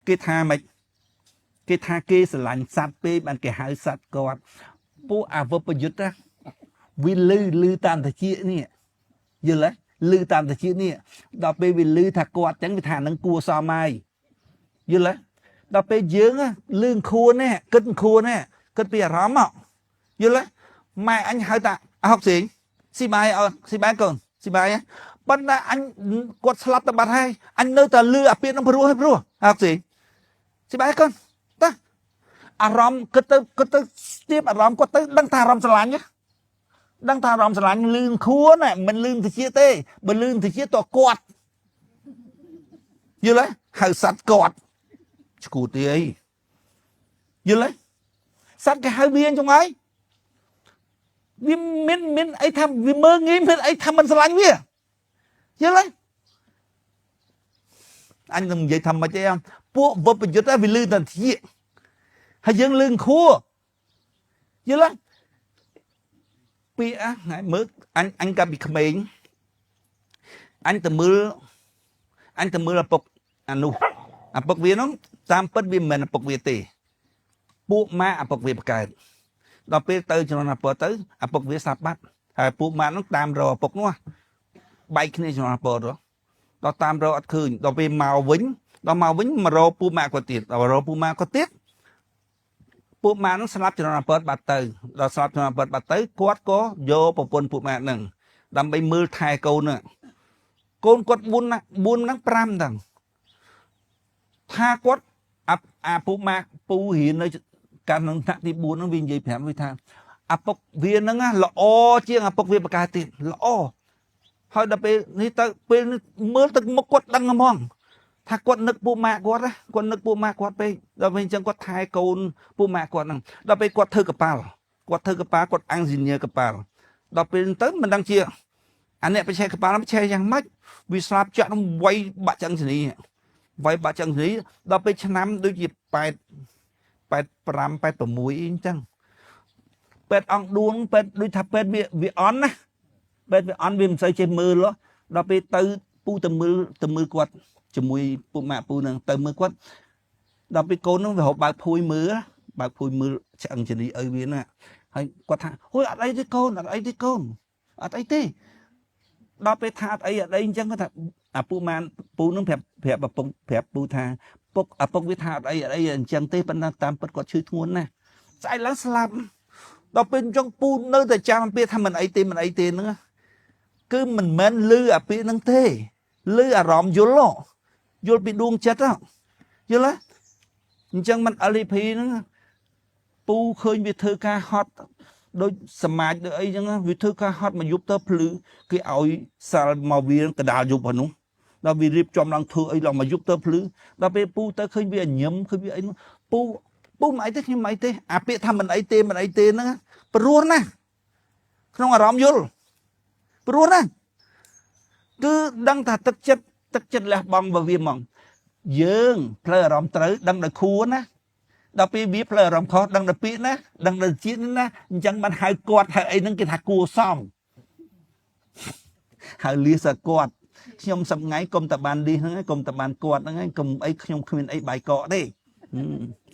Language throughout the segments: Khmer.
គេថាម៉េចគេថាគេស្រឡាញ់សត្វពេកបានគេហៅសត្វគាត់ពួកអវពយុទ្ធណាវាលឺលឺតាមតិចនេះយល់ទេលឺតាមតិចនេះដល់ពេលវាលឺថាគាត់ចឹងវាថានឹងគួសមហើយយល់ទេដល់ពេលយើងលឺខួននេះគិតខួននេះគិតពីអារម្មណ៍មកយល់ទេម៉ែអញហៅតាអហុកសេងស៊ីបាយអស៊ីបាយកូនស៊ីបាយប៉ុន្តែអញគាត់ស្លាប់ទៅបាត់ហើយអញនៅតែលឺអាពាក្យនឹងព្រោះហើយព្រោះហុកសេងស៊ីបាយកូនតាអារម្មណ៍គិតទៅគិតទៅស្ទាបអារម្មណ៍គាត់ទៅដឹងថាអារម្មណ៍ស្រឡាញ់ដឹងថាអារម្មណ៍ស្រឡាញ់លឿនខួនមិនលឿនតិចទេបើលឿនតិចតគាត់យល់ទេហៅសត្វគាត់ឈួតទេអីយល់ទេសត្វគេហៅវាអញ្ចឹងហើយវាមានមានអីថាវាមើងងាយមានអីថាមិនស្រឡាញ់វាយល់ទេអញនឹងនិយាយថាម៉េចទេពួកវពយុទ្ធវាលឺតែធាហើយយើងលឺខួយល់ទេពាក្យហ្នឹងមើលអញអញកាលពីក្មេងអញទៅមើលអញទៅមើលឪពុកអានោះឪពុកវានោះតាមពិតវាមិនមែនឪពុកវាទេពួកម៉ាឪពុកវាបកើតដល់ពេលទៅជំនាន់ឪពុកទៅឪពុកវាស្លាប់បាត់ហើយពួកម៉ានោះតាមរកឪពុកនោះបែកគ្នាជំនាន់ឪពុកទៅដល់តាមរកអត់ឃើញដល់ពេលមកវិញដល់មកវិញមករកពួកម៉ាគាត់ទៀតដល់រកពួកម៉ាគាត់ទៀតពួកម៉ានោះស្លាប់ជំនាន់ឪពុកបាត់ទៅដល់ស្លាប់ជំនាន់ឪពុកបាត់ទៅគាត់ក៏យកប្រពន្ធពួកម៉ានឹងដើម្បីមើលថែកូនហ្នឹងកូនគាត់4ណា4ហ្នឹង5ហ្នឹងថាគាត់អាអាពូម៉ាពូរៀននៅកាលក្នុងថ្នាក់ទី4ហ្នឹងវានិយាយប្រាប់វាថាឪពុកវាហ្នឹងល្អជាងឪពុកវាបកាទៀតល្អហើយដល់ពេលនេះទៅពេលនេះមើលទឹកមុខគាត់ដឹងហ្មងថាគាត់នឹកពួកម៉ាគាត់ណាគាត់នឹកពួកម៉ាគាត់ពេកដល់ពេលអញ្ចឹងគាត់ថែកូនពួកម៉ាគាត់ហ្នឹងដល់ពេលគាត់ធ្វើកប៉ាល់គាត់ធ្វើកប៉ាល់គាត់ engineer កប៉ាល់ដល់ពេលទៅមិនដឹងជាអាអ្នកបច្ចេកកប៉ាល់បច្ចេកយ៉ាងម៉េចវាស្លាប់ចាក់នឹងវាយបាក់ឆ្អឹងជំនីវាយបាក់ឆ្អឹងជំនីដល់ពេលឆ្នាំដូចជា8 85 86អីអញ្ចឹងពេទ្យអង្គឌួងពេទ្យដូចថាពេទ្យវាវាអន់ណាពេទ្យវាអន់វាមិនសូវចេះមើលដល់ពេលទៅពូទៅមើលទៅមើលគាត់ជាមួយពួកម៉ាក់ពូនឹងទៅមើលគាត់ដល់ពេលកូននឹងវារកបើកភួយមើលបើកភួយមើលឆ្អឹងជំនីឪវាណាហើយគាត់ថាហួយអត់អីទេកូនអត់អីទេកូនអត់អីទេដល់ពេលថាអត់អីអត់អីអញ្ចឹងគាត់ថាអាពូម៉ានពូនឹងប្រាប់ប្រាប់ឪពុកប្រាប់ពូថាពុកឪពុកវាថាអត់អីអត់អីអញ្ចឹងទេប៉ុន្តែតាមពិតគាត់ឈឺធ្ងន់ណាស់ស្អែកឡើងស្លាប់ដល់ពេលអញ្ចឹងពូនៅតែចាំពាក្យថាមិនអីទេមិនអីទេហ្នឹងគឺមិនមែនលឺអាពាក្យហ្នឹងទេលឺអារម្មណ៍យល់យល់ពីដួងចិត្តយល់ទេអញ្ចឹងមិន LP ហ្នឹងពូឃើញវាធ្វើការហត់ដូចសមាជដូចអីចឹងវាធ្វើការហត់មកយប់ទៅភ្លឺគេឲ្យសាល់មកវាកដាលយប់ហ្នឹងដល់វារៀបចំឡើងធ្វើអីឡើងមកយប់ទៅភ្លឺដល់ពេលពូទៅឃើញវាញឹមឃើញវាអីពូពូមិនអីទេខ្ញុំមិនអីទេអាពាក្យថាមិនអីទេមិនអីទេហ្នឹងព្រោះណាស់ក្នុងអារម្មណ៍យល់ព្រោះណាស់គឺដឹងថាទឹកចិត្តទឹកចិត្តលះបង់របស់វាហ្មងយើងផ្លូវអារម្មណ៍ត្រូវដឹងដោយខួរណាដល់ពេលវាផ្លូវអារម្មណ៍ខុសដឹងដោយពាក្យណាដឹងដោយជាតិណាអញ្ចឹងបានហៅគាត់ហៅអីហ្នឹងគេថាគួសមហៅលៀសគាត់ខ្ញុំសប្ងៃកុំតបានលៀសហ្នឹងកុំតបានគាត់ហ្នឹងហើយកុំអីខ្ញុំគ្មានអីបាយកកទេ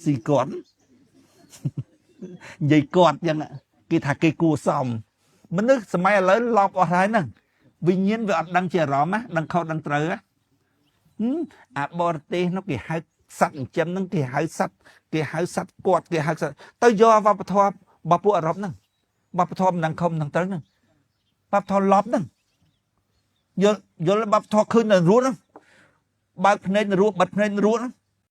ស៊ីគាត់និយាយគាត់អញ្ចឹងគេថាគេគួសមមនុស្សសម័យឥឡូវឡប់អស់ហើយហ្នឹងវិញ្ញាណវាអត់ដឹងជាអារម្មណ៍ណាដឹងខុសដឹងត្រូវអាបរទេសនោះគេហៅសត្វចិញ្ចឹមហ្នឹងគេហៅសត្វគេហៅសត្វគាត់គេហៅសត្វទៅយកវប្បធម៌របស់ពួកអឺរ៉ុបហ្នឹងវប្បធម៌មិនដឹងខុសមិនដឹងត្រូវហ្នឹងវប្បធម៌ឡប់ហ្នឹងយល់យល់វប្បធម៌ឃើញនៅរស់ហ្នឹងបើកភ្នែកនៅរស់បិទភ្នែកនៅរស់ហ្នឹង